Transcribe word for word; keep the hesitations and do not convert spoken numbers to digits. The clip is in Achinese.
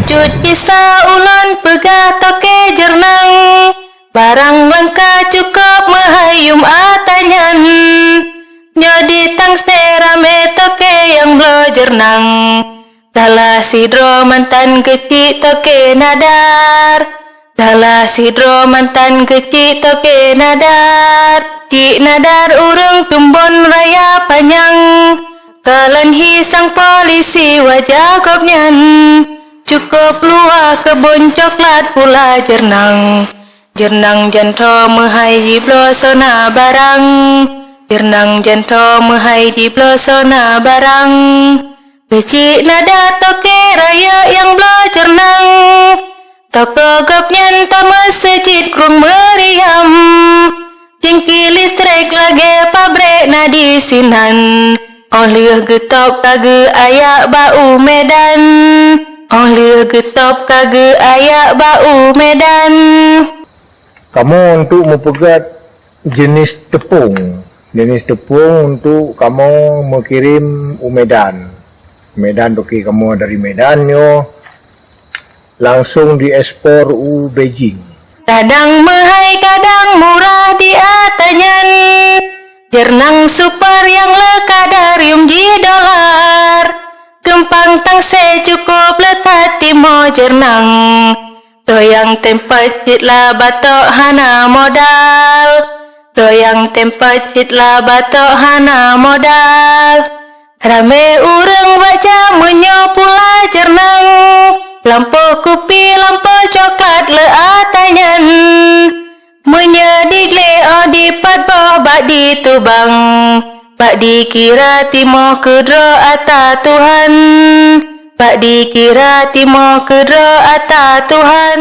Cut kisah ulôn peugah toke Jeurnang, barang langka cukôp meuhai yuem ata nyan. Nyoe di Tangse ramé toke nyang bloe Jeurnang. Salah sidroe mantan keuchik toke Nadar. Salah sidroe mantan keuchik toke Nadar. Chik Nadar ureuëng Tumbon Raya Panyang. Kalon hi sang polisi wajah gobnyan. Cukôp luwah keubon coklat pula Jeurnang. Jeurnang jantho meuhai jibloe sona barang. Jeurnang jantho meuhai jibloe sona barang. Keuchik Nadar toke rayeuk nyang bloe Jeurnang. Tokoh gobnyan tameuseujid Krueng Meuriam. Tingki listrik lagée pabrék na disinan. Óh lheueh geutôb ka geuayak bak u Medan. Óh lheueh geutôb ka geuayak bak u Medan. Kamoe untuk meupeugét jenis teupông. Jenis teupông untuk kamoe meukirém u Medan. Medan toke kamoe dari Medan nyoe langsong diekspor u Beijing. Kadang meuhai, kadang murah di ata nyan. Jeurnang super nyang leukadar yuem jih dolar. Keumpang Tangse cukôp leuthat timoh Jeurnang. Toh nyang teumpot cit la batok hana modal. Toh nyang teumpot cit la batok hana modal. Ramé ureuëng baca meunyoe pula Jeurnang. Lampôh kupi, lampôh coklat le ata nyan. Meunyoe di glé óh dipat boh bak ditubang. Bak dikira timoh keudroe ata Tuhan. Bak dikira timoh keudroe ata Tuhan.